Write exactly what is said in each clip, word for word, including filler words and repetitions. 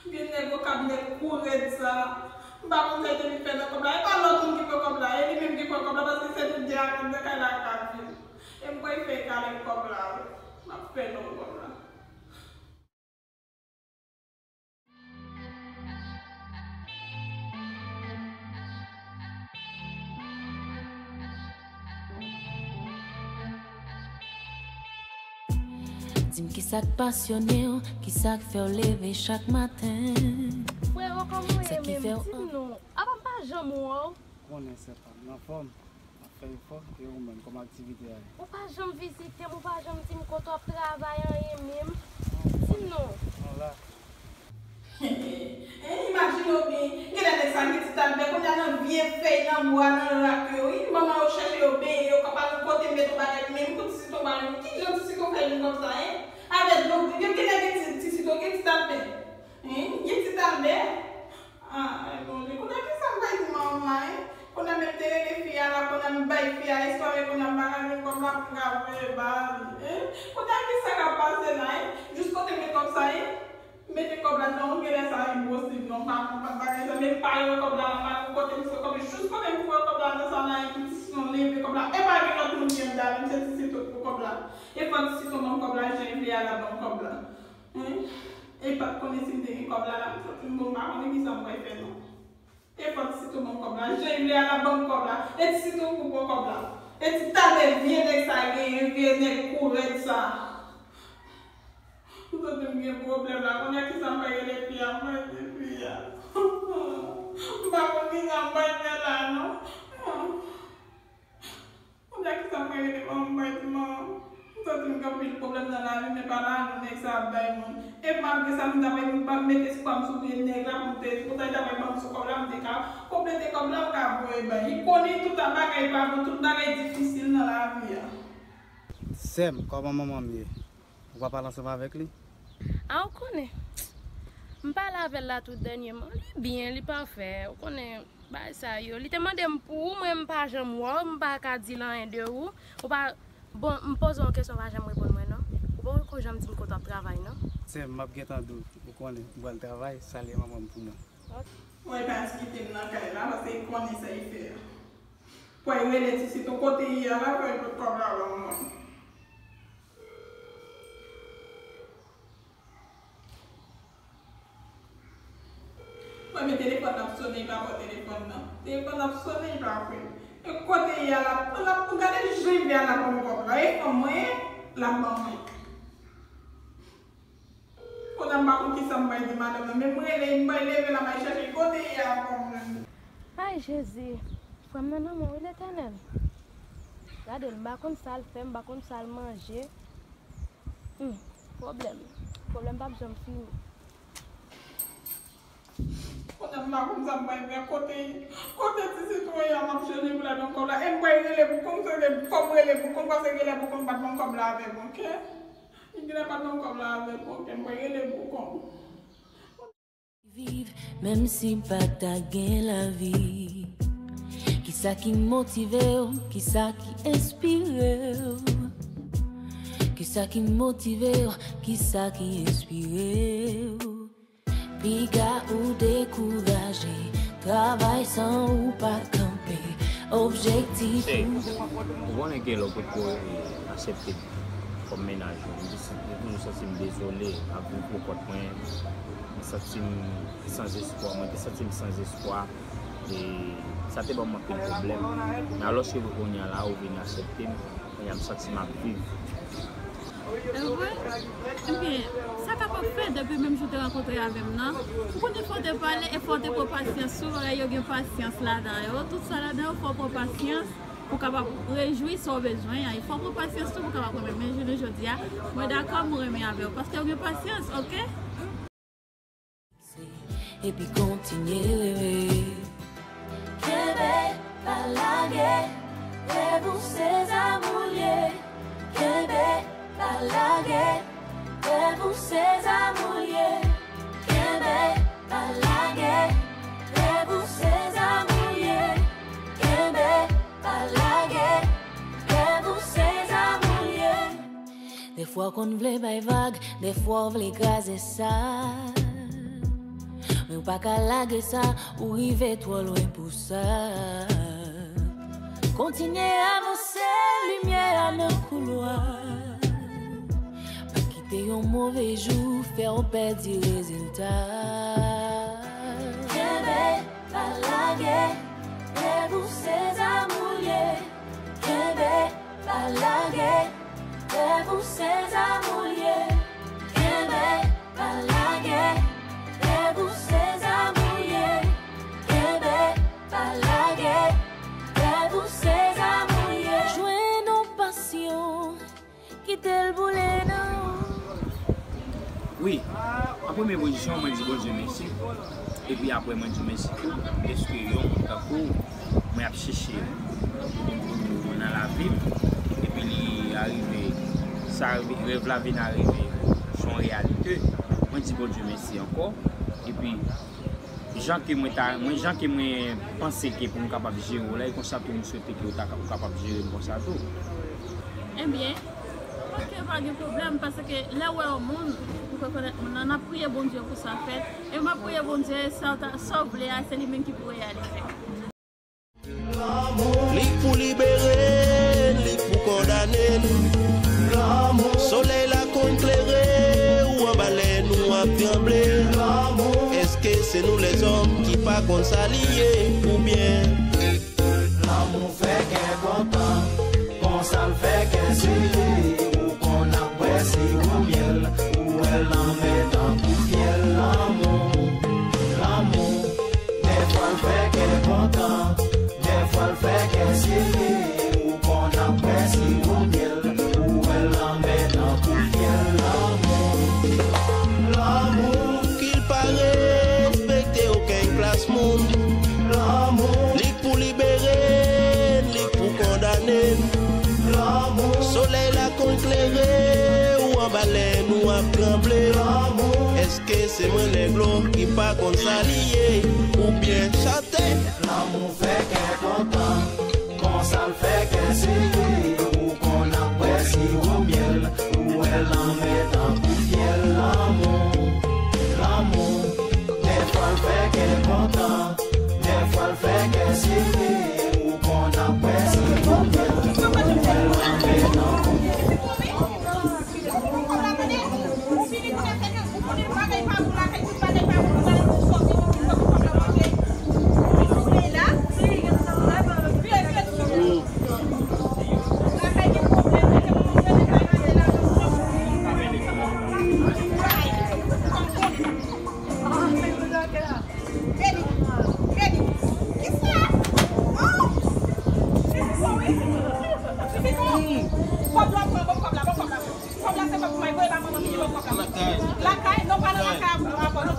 Gen nèg okap nèg kou rèd sa. M pa konn sa te vin fè nan kòb la. E pa lòt moun ki pran kòb la. E li menm ki pran kòb la paske se nou de a ki nan kay la k ap viv. E m kwè fè kale kòb la wi. M ap fè non kòb la. Di m kisa k pasyone w, kisa k fè w leve chak maten. Frero, kòman w ye menm? Di m non. Apa m pa janm wè w? Konnen sè pa m, n anfòm? M ap fè efò, e ou menm, kòman aktivite a ye? Ou pa janm vizite m, ou pa janm di m kote w ap travay, anyen menm. Di m non. Non, la. Hein, imajine w byen, genlè nèg sa gen ti talbè, kounye a nan vye fèy nan bwa, nan rak yo, wi, manman yo chèche yo benyen, yo ka pa gen kote met yon bagay, men pou ti sitwon ba yo, kijan ti sitwon fè vin kòm sa, hein? Avè dlo, gen, genlè gen ti, ti sitwon gen ti talbè. Hein, gen ti talbè. Ay, Bondye, kounye a kisa m pral di manman m la, hein? Kounye a menm te rele fi a la, kounye a m bay fi a espwa, men kounye a m pa ka jwenn kòb la pou m ka voye ba li, hein? Kounye a kisa k ap pase la, hein? Jis kote m met kòb sa, hein? Mete kòb la nan yon genlè sa enposib non, m pa konprann bagay sa, men m pa wè kòb la, m pa konn kote m sot kòb, jis kote m foure kòb la nan sa la, epi ti sitwon leve kòb la, e pa gen lòt moun ki anndan, men se ti sitwon pou kòb la. E fò ti sitwon ban m kòb la, jan li vle a l ap ban m kòb la. Hein? E pa t konnen si m te gen kòb la, la m soti m bon, m pa konnen kisa m pral fè non. E fò ti sitwon ban m kòb la, jan li vle a l ap ban m kòb la. E ti sitwon pou pran kòb la. E ti talè vye nèg sa genyen, vye nèg kou rèd sa. M santi m gen pwoblèm la, kounye a kisa m pral rele fi a, m pral di fi a. M pa konn kisa m pral fè la non. Kounye a kisa m pral rele manman m, m pral di manman m? M santi m gen anpil pwoblèm nan lavi, men pa la non nèg sa ap bay moun. E malgre sa, m ta vle m pa mete espwa m sou vye nèg la pou m te, pou sa li ta pral ban m sou kòb la, m te ka konplete kòb la, m ka voye bay. Li konnen tout bagay pa bon, tout bagay difisil nan lavi a. Sè m, kòman manman m ye? Ou pa pale ansanm avèk li? A ou konnen, m pale avè l la tout dènyèman. Li byen, li pafè. Ou konnen, bagay sa yo. Li te mande m pou ou, mwen m pa janm wè w, m pa ka di l anyen de ou. Ou pa, bon, m poze w yon kesyon, ou pa janm reponn mwen non. Ou poko janm di m kote w ap travay non. Sè m, m ap gentan di w, ou konnen, m pral travay, salye manman m pou mwen. Mwen pa t kite m nan kay la, paske li konnen sa li fè a. Pou l rele ti sitwon kote li ye a la, pou l pot kòb la ban mwen. Mwen men telefòn nan ap sone, li pa pran telefòn nan. Telefòn nan ap sone, li pa pran. E kote li ye a la, pou l ap pou gade jan li vle a la ban m kòb la. E fanm mwen ye, l ap ban mwen. Kounye a m pa konn kisa m pral di madanm nan, men m rele, m pral leve la, m al chèche l kote li ye a pou m jwenn li. Ay Jezi, frè m nan nan men w wi Letènèl. Gade l, m pa konn sa l fè, m pa konn sa l manje. Humm, pwoblèm. Pwoblèm p ap janm fini. Kounye a m pa konn sa m pral fè, kote, kote ti sitwon ye a, m ap chèche pou l al ban m kòb la, e m pral rele pou kont, se kòm rele pou kont, paske genlè pou kont pa t ban m kòb la avè m, oke? Li genlè pa t ban m kòb la avè m, oke, m pral rele pou kont. Viv, menm si pa ta gen lavi. Kisa ki motive w? Kisa ki enspire w? Kisa ki motive w? Kisa ki enspire w? Piga ou dekouraje, travay san ou pa kanpe, objektif ou. Ou konnen gen lè w potko aksepte m kòm mennaj ou. M te toujou santi m dezole, m ap viv pou kont mwen. Mwen santi m san espwa, mwen te santi m san espwa. E sa te ban m anpil pwoblèm. Men alòske kounye a la, ou vin aksepte m, kounye a m santi m ap viv. Evre? Ebyen, sa kapab fèt depi menm jou w te rankontre avè m nan. Ou konnen fò w te pale e fò w te pran pasyans tou, bagay yo gen pasyans ladan yo. Tout sa ladan yo, fò w pran pasyans pou w kapab rejwi sa w bezwen an. E fò w pran pasyans tou pou w kapab renmen m. Men jounen jodi a, mwen dakò pou renmen avè w, paske w gen pasyans, oke? Epi kontinye reve. Kenbe, pa lage, rèv ou se zam ou l ye. Kenbe, pa lage, rèv ou se zam ou l ye. Kenbe, pa lage, rèv ou se zam ou l ye. Kenbe, pa lage, rèv ou se zam ou l ye. Dèfwa w konn vle bay vag, dèfwa w vle kraze sa. Men w pa ka lage sa, ou rive twò lwen pou sa. Kontinye avanse, limyè a nan koulwa. Pa kite yon move jou fè w pèdi rezilta. Kenbe, pa lage, lève ou se zam ou ye. Kenbe, pa lage, lève ou se zam ou ye. Kenbe, pa lage, lève ou se zam ou ye. Kenbe, pa lage, lève ou se zam ou ye. Jwenn yon pasyon, kite l boule nan ou. Wi, an premye pozisyon, mwen di Bondye mèsi. Epi apre, mwen di mèsi tou. Dèske yon moun tankou w, mwen ap chèche l nan lavi m. Epi li arive, sa, rèv la vin arive, se yon reyalite. Mwen di Bondye mèsi ankò. Epi, jan ke mwen ta, mwen, jan ke mwen panse ke pou m kapab jere w la, e konsa tou m swete ke w ta, ou kapab jere m konsa tou. Ebyen, oke, pa gen pwoblèm, paske lè w wè yon moun, ou rekonèt moun nan, n ap priye Bondye pou sa fèt. E m ap priye Bondye, sa w ta, sa w vle a, se li menm ki pou reyalize. Li k pou libere n, li k pou kondane n. Solèy la konn klere ou anba lè nou ap tranble. Èske se nou lèzòm ki pa konn sa li ye, oubyen? Lanmou fè kè kontan, konsa l fè kè sere. Ou konn ap bwè siwo myèl, ou wè lanmè tankou fyèl. Lanmou, lanmou, dèfwa l fè kè kontan, dèfwa l fè kè sere. Ou konn ap bwè siwo myèl, ou wè lanmè tankou fyèl. Lanmou, lanmou, ki l pa respekte okenn klas moun. Lanmou, li k pou libere n, li k pou kondane n. Solèy la konn klere ou anba lè nou ap tranble. Èske se mwen lèglo ki pa konn sa li ye, oubyen chante? Lanmou fè kè kontan, konsa l fè kè sere. Ou konn ap bwè siwo myèl, ou wè lanmè tankou fyèl. Lanmou, lanmou, dèfwa l fè kè kontan, dèfwa l fè kè sere. Ou konn ap bwè siwo myèl, ou wè lanmè tankou Kòb la, pran bon kòb la, bon kòb la. Kòb la se kòb pou mwen voye ba manman ki te ban kòb la. Lakay? Non, pa nan lakay avè w, non.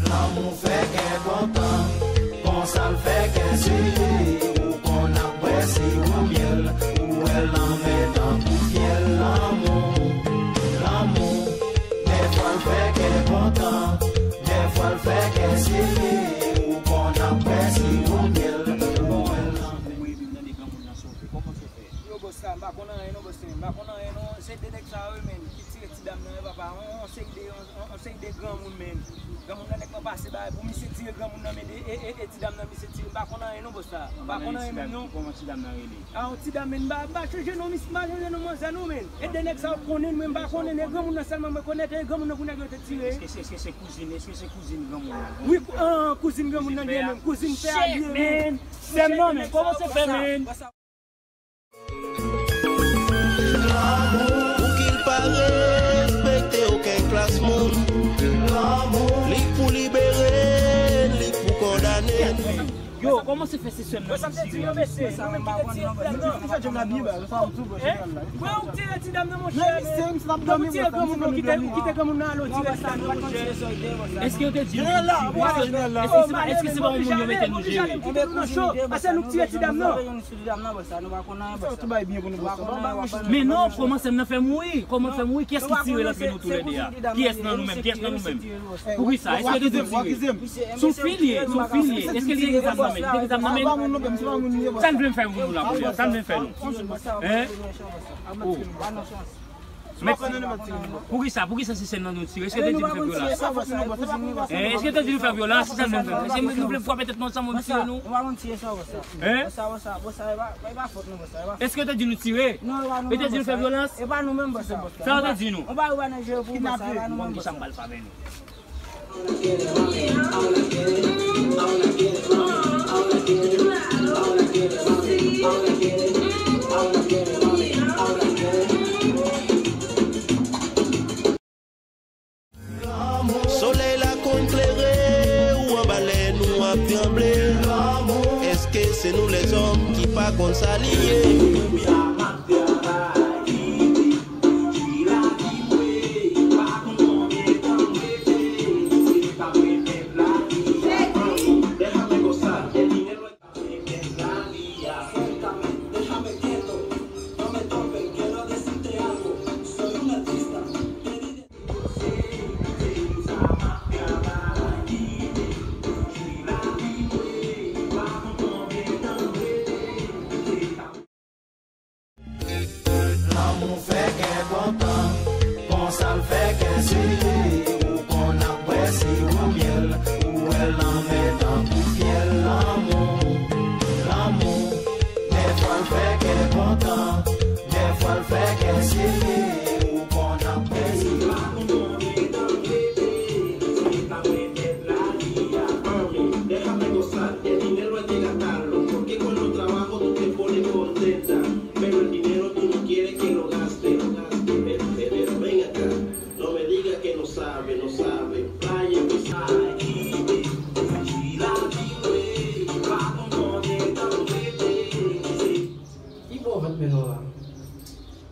Lanmou fè kè kontan, konsa l fè kè sere. Ou konn ap bwè siwo myèl, ou wè lanmè tankou fyèl. Lanmou, lanmou, dèfwa l fè kè kontan, dèfwa l fè kè sere. Ou konn ap bwè siwo myèl, ou wè lanmè. Mwen vin tande granmoun nan sove. Kòman se fè? Yo, bòs sa, m pa konn anyen non, bòs, men m pa konn anyen non. Se de nèg sa yo, men, ki tire ti dam nan, wi, papa. On, on seri de, on, on, on seri de granmoun, men. Granmoun nan nèk lan pase bagay pou misye tire granmoun nan, men, e, e, e, e ti dam nan misye tire. M pa konn anyen non, bòs sa. M pa konn anyen menm non. Kòman ti dam nan rele? A, on ti dam, men, m pa, m pa chonje non, mis, m pa chonje non manzè non, men. E de nèg sa yo konnen, men m pa konnen. E granmoun nan sèlman mwen konèt, e granmoun nan pou nèg yo te tire. Èske se, èske se kouzin, èske se kouzin granmoun nan? Wi, kou-, an, kouzin granmoun nan li ye menm. Kouzin pè a li ye menm. Sè m nan, men, kòman se fè, men? Pou ki l pa respekte okenn klas moun. Li k pou libere n, li k pou kondane n. Yo, Kòman se fè se sè m nan ki tire? Mwen sa m pa konn non, bòs. Ou fè djòb la byen ba, sa ou tou bòs. Hein? Mwen ou tire ti dam nan monchè. Nan misye m si l ap dòmi bòs. Ou tire granmoun nan, ou kite, ou kite granmoun nan ale, ou tire ti dam nan monchè. Èske yo te di nou pou tire? Èske, èske se pa, èske se pa yon moun yo mete nou jere? Kite nou nan cho. Ase nou tire ti dam nan. Sou ti dam nan, bòs, sa nou pa konn anyen, bòs, sa. Tou bay byen pou nou, bòs, sa. Nou pa konn anyen, w ap ban nou. Men non, kòman sè m nan fè mouri? Kòman l fè mouri? Kiyès ki tire l antre nou toulède a? Kiyès nan nou menm? Kiyès nan nou menm? Poukisa? Èske te di l tire? Sou fil ye, sou fil ye. Èske l te gen zam nan men? Te gen zam nan men? Sa n vle m fè pou nou la kounye a? Sa n vle m fè nou? Hein? Oh. Mèt, poukisa, poukisa se sè n nan nou tire? Èske te di nou fè vyolans? Hein? Èske te di nou fè vyolans? Se sa n vle m fè. Èske nou vle frape tèt nou ansanm, nou tire nou? Hein? Èske te di nou tire? Yo te di nou fè vyolans? Sa yo te di nou? Bon, kisa m pral fè avè nou? Solèy la konn klere ou anba lè nou ap tranble. Èske se nou lèzòm ki pa konn sa li ye? Lanmou fè kè kontan, konsa l fè kè sere. Ou konn ap bwè siwo myèl, ou wè l anmè tankou fyèl. Lanmou, lanmou, dèfwa l fè kè kontan, dèfwa l fè kè sere. Ou konn ap bwè siwo. Pero el dinero tú no quieres que lo gaste, lo gaste. Pero, pero, pero ven acá, no me digas que no sabe, no sabe. Vaya, pues, ay, dime, tranquila, dime, pa kontan de tanto verte. Ki bò vant men non la?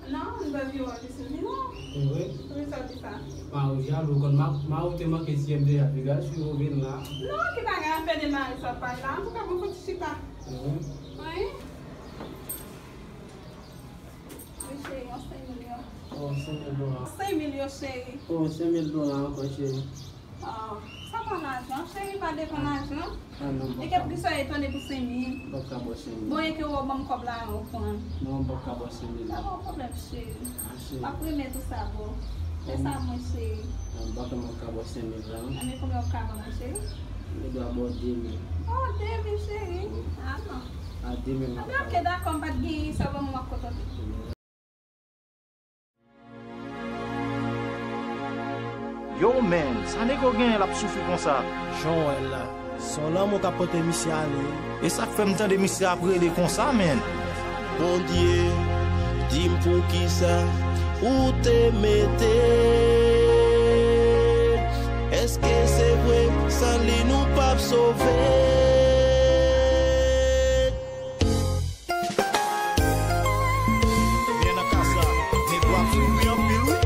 Non, m pa vye wè li sou li non. E vre? Poukisa w di sa? Ma ou jalou, konn ma, ma ou te manke ti M D A, piga sou yo vin la. Non, ki bagay afè de mari sa w pale la? Antouka, bon, fò ti chita. E vre? Wi. Wi, cheri, yon senk mil yo. Oh, senk mil dola. Senk mil yo, cheri. Oh, senk mil dola ankò, cheri. Oh, sa pa lajan, cheri, pa devan lajan. Ah, non, e ke poukisa w etone pou senk mil? M p ap ka ba w senk mil. Bon, e ke w ban m kòb la, ou pran. Non, m p ap ka ba w senk mil. Pa gen pwoblèm, cheri. Ah, cheri. M ap renmen tou sa, bon. Fè sa mwen, cheri. Ah, m pa kwè m ap ka ba w senk mil la, non. Anben, konbyen w ap ka ban mwen, cheri? M dwe ba w de mil. Oh, de mil, cheri. Wi. Ah, non. Ah, de mil m ap ka ba w. Anben, ok, dakò, m pa t genyen, sa ban mwen, m ap kontante. Yo, man, sa nego genyen l ap soufri konsa? Jan w wè l la, se yon lanmou k ap pote misye ale wi. E sa k fè m tande misye ap rele konsa, man? Bondye, di m poukisa ou te mete? Èske se vre, san li nou p ap sove? Ebyen, nan ka sa, nego ap soufri anpil, wi.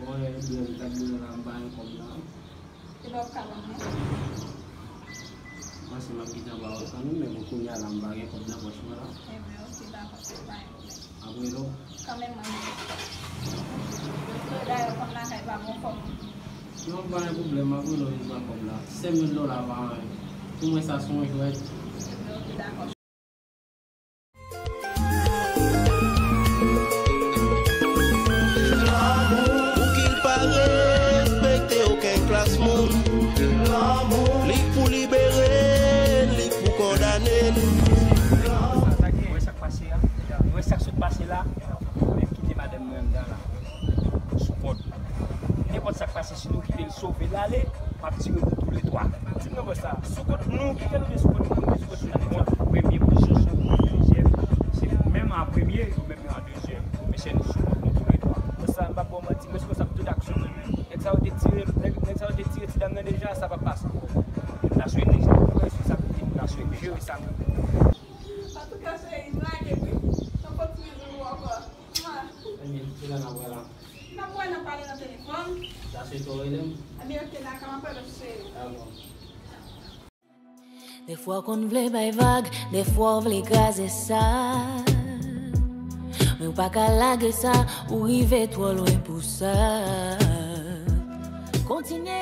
Bon, e, byen, m t ap bezwen la, m pa gen kòb la. Kilè w ka ban mwen? M panse m ap gentan ba w l kanmenm, men bon, kounye a la, m pa gen kòb nan pòch mwen la. Ebyen, ok, dakò, cheri, pa gen pwoblèm. M ap rele w. Kanmenm, mwen menm. Dayè, w konn lakay pa bon fòm. Non, pa gen pwoblèm, m ap rele w jis ba kòb la. Senk mil dola pa anyen. Pou mwen, sa se yon jwèt. Ebyen, ok, dakò. Pou ki l pa respekte okenn klas moun. Li k pou libere n, li k pou kondane n. Sa gen, wè sa k pase a, wè sa k sot pase la, menm kite madanm mwen anndan la, sou pòt. Nenpòt sa k pase, si nou kite l Sove l ale, m ap tire nou toulètwa. Di m nan bòs sa. Sou kont nou, kite nou de sou kont nou, sou kont nou. Kont premye pozisyon, sou kont dezyèm. Se menm an premye, nou menm nou an dezyèm. Mesye, nou sou kont nou toulètwa. Bòs sa, m p ap ba w manti, m responsab tout aksyon mwen menm. Nèg sa yo te tire, nèg, nèg sa yo te tire ti dam nan deja, sa p ap pase ankò. M ta swete, m responsab, m ta swete jere sa mwen menm. Antouka, cheri, m lage wi. Tanpon ti bizou pou ou ankò. Ebyen, kilè n ap wè la? N ap wè, n ap pale nan telefòn. Sa se to rele m? Ebyen, oke, dakò, m ap rele w, cheri. Dakò. Dèfwa w konn vle bay vag, dèfwa w vle kraze sa. Men w pa ka lage sa, ou rive twò lwen pou sa. Kontinye